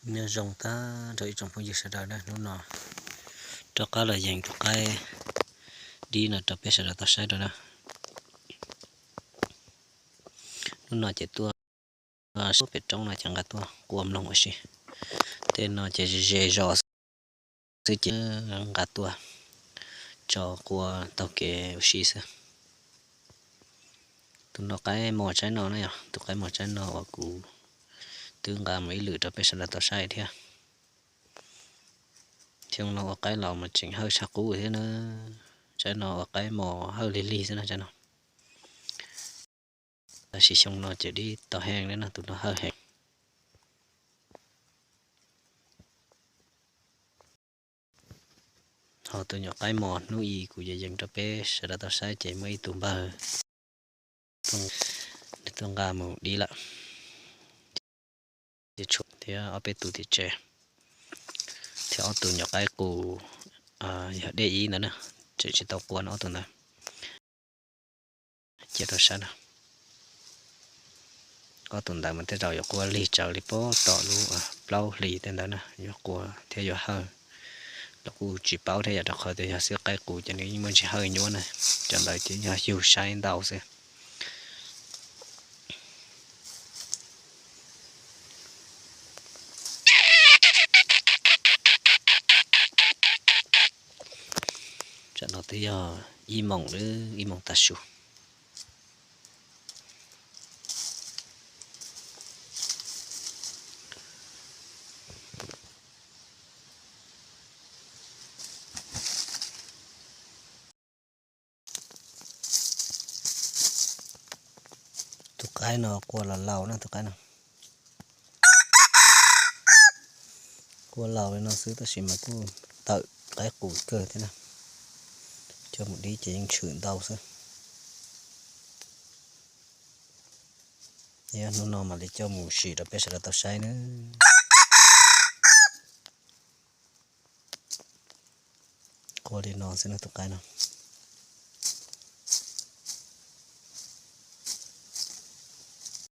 Nyob zoo tag nrho ib tsoom phooj ywg sawv daws na, hnub no rov qab los yees tus qaib dib no rau peb sawv daws tau saib rau na. Hnub no ces tuaj pem roob no ces nqa tuaj qua mloog ua si. Tej no ces ze ze zos xwb ces nqa tuaj tso qua taug kev ua si xwb. Tus no qaib mos tsaib no na yog, tus qaib mos tsaib no uas kuv twb nqa mus ib lwm rau peb sawv daws tau saib thiab. Xyoo no ua qaib los mas tseem hawj tshaj qub thiab na. Tsaib no ua qaib mos hawj lig lig xwb na tsaib no. Tab sis xyoo no ces dib tau heev li no, tus no hawj heev. Ho tus nyuam qaib mos hnub i kuv yees yees rau peb sawv daws tau saib ces muaj ib tug npawg nws tuaj nqa mus dib lawm. Ces tshuav thiab ob peb tus tim tsev, thiab ob tug nyuam qaib qus yog dej ib ntawd na, tseem tsis tau qua no ob tug ntawd. Cia rau sab na. Ob tug ntawd mas tej zaum yuav qua lig tsaws li pob tom lub plaub hlis tej ntawd na, yuav qua thiab yuav hawj. Los kuj tsis paub thiab yom, rau qhov tias yog xwb qaib qus ces nws yeej muaj ntsis hawj nyuaj na. Cov ntawd ces yog yug saib ntau xwb. Tsam no twb yog ib moos lawm, ib moos tav su. Tus qaib no qua los laus na, tus qaib no qua laus li no xwb tab sis mas kuj tawm qaib qus kawg thiab na. Coj mus dib ces yeej tshwm ntau xwb. Yog hnub no mam li coj mus sim rau peb sawv daws tau saib na. Qua li no xwb na tus qaib no.